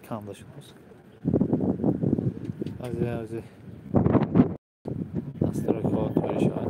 Канда шудааст. Ази настройка тори шавад.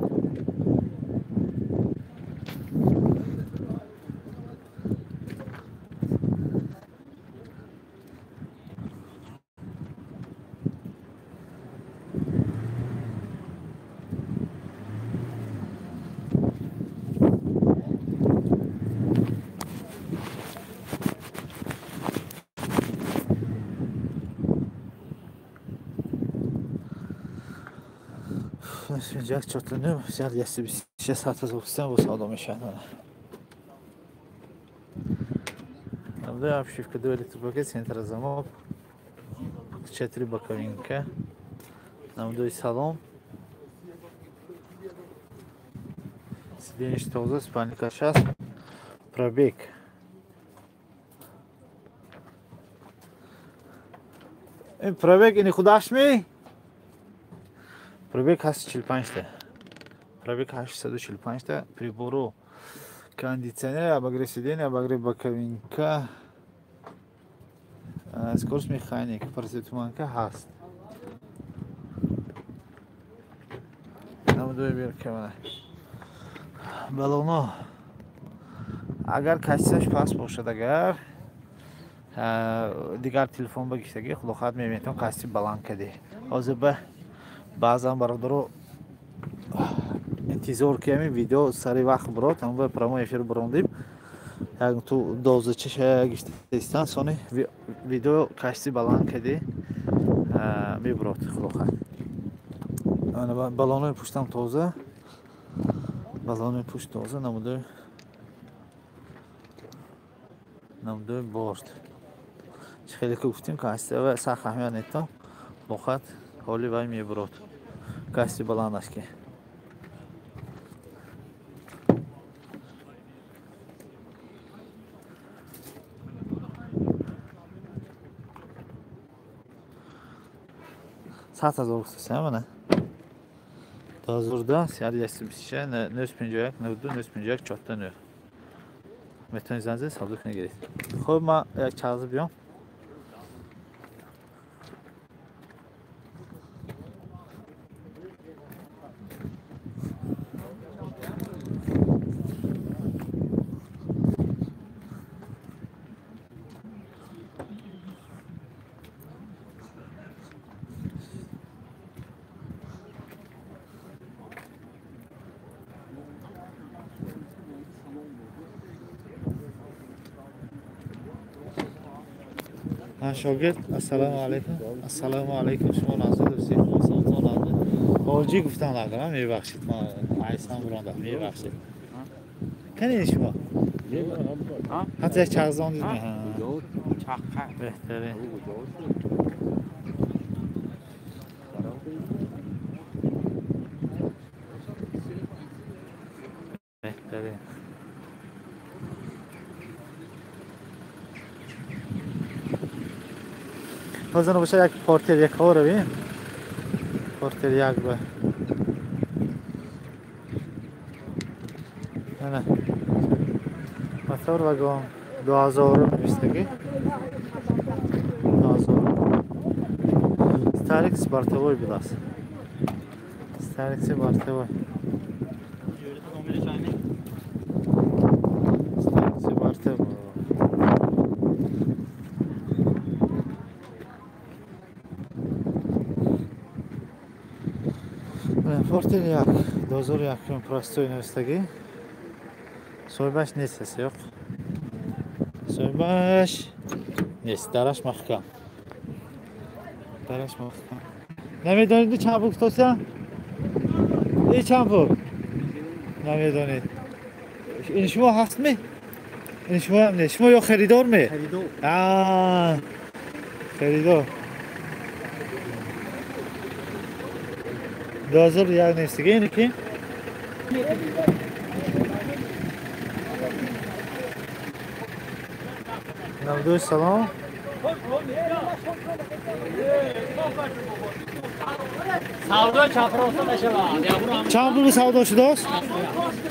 Инҷа чотуним зиёд 126 сад бо савдо мешавад. Намудаи обшивка 2 электропакет, центрозамок, 4 боковинка, намудаи салон, сиденье тоза, спальника 6, пробег. Ин пробег ини худаш ми? Пробег 845 та. Пробег 845 та. Прибору кондиционер, обогрев сиденья, обогрев боковинка, скорость механик, противотуманка ҳаст. Намудои беркамана. Балоно. Агар кассаш пас бошад, агар дигар телефон багиштаги, худохоҳад мебинетон касси баланд кади. Ҳозир ба баъзан бародаро интизор ки ҳамин видео сари вақт бурод, ҳамон ба прямой эфир бурондим. Як ту дозачаша гиштаистан, сони видео касси баланд кади мебурод худохоҳад. Балонои пуштам тоза, балонои пушт тоза, намудои борд. Чӣ хеле ки гуфтем, кассива сахт аҳамият нетон, худохоҳад ҳоли вай мебурод. Касси баланд аст ки. Сад ҳазор гуфтасам, мана. 2010 126 951 92 951 49. Метавонед занг занед, савдо кунед, гиред. Хуб, ман як чағза биём. Шогирд, ассалому алайкум. Ассалому алайкум. Шумо назар дӯстед, хусусатон назар. Ҳоҷӣ гуфтан лағрам, мебахшид. Ман айсам бурондам, мебахшид. Кани шумо? Ҳатто як чағзон дидем. Беҳтарин. Беҳтарин. Ҳозир бошад як портер якҳо равем. Портер як ба. Ана. Мотор вагон 2000 навиштагӣ. 2000. Старикс бортовой будааст. Старикс бортовой. Старикс бортовой. Портер як 2001 простой навиштагӣ. Соҳибаш нест аст, yo'q. Соҳибаш нест, дараш маҳкам. Дараш маҳкам. Намедонед чанд пул гуфтося? И чанд пул? Намедонед. Ин шумо ҳастми? Ин шумо ҳам нест. Шумо ё харидор ме? Харидор. Харидор. 2001 навиштагӣ. Ин ки? Намудои салом. Чанд пул савдо шудааст?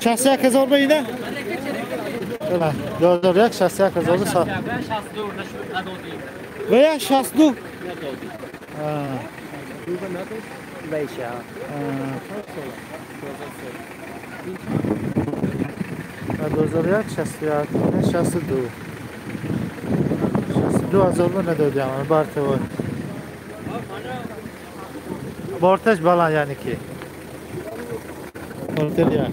61000 ба ина? 2001 61 ҳазор ва як 62 ва 2001 61 62 62 ҳазор надодям бартавой борташ баланд яъне ки портер як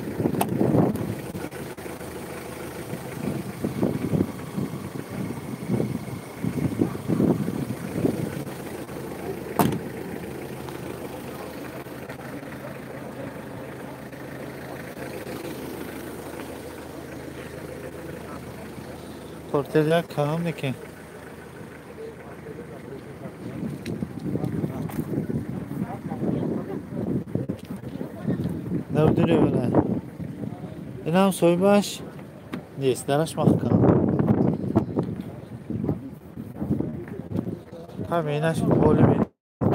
портер як кам мекин. Инам соҳибаш нест, дараш маҳкам. Ҳаминаш боли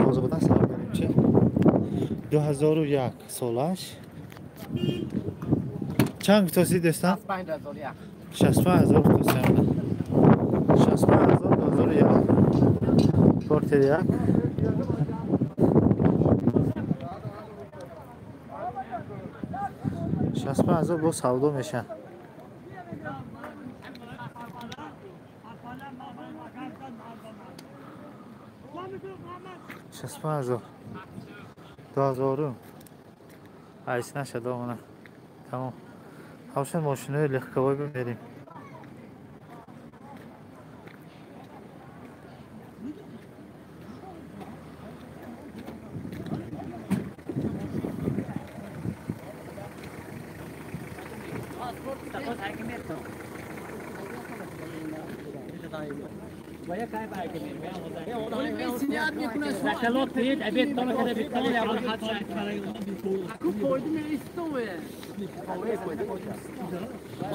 тоза будан сабаб дорем чи 2001 солаш. Чанд гуфтосӣ дӯстан? 65000 гуфтосиам. 65000 2001. Портер як. 65000 бо савдо мешавад. 65000 2000 айс нашад омона. Тамом. Ҳавшан мошинои легковой бимерим.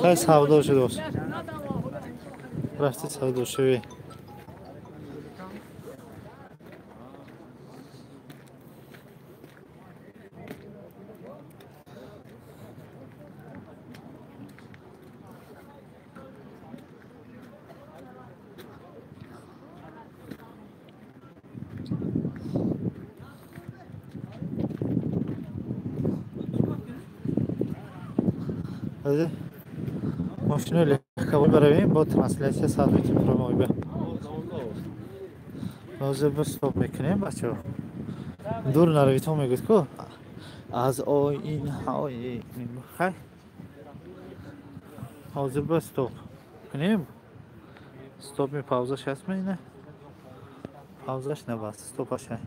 Хай савдо шуд. Рафти савдо шуви. Мошинои легковой баравем бо трансляция сад метим прямой ба. Ҳозир ба стоп мекунем бачаҳо. Дур наравитон мегӯяд ку аз оинҳои хай. Ҳозир ба стоп кунем. Стоп ми паузаш ҳаст ме ина? Паузаш набаст, стопаш ҳай.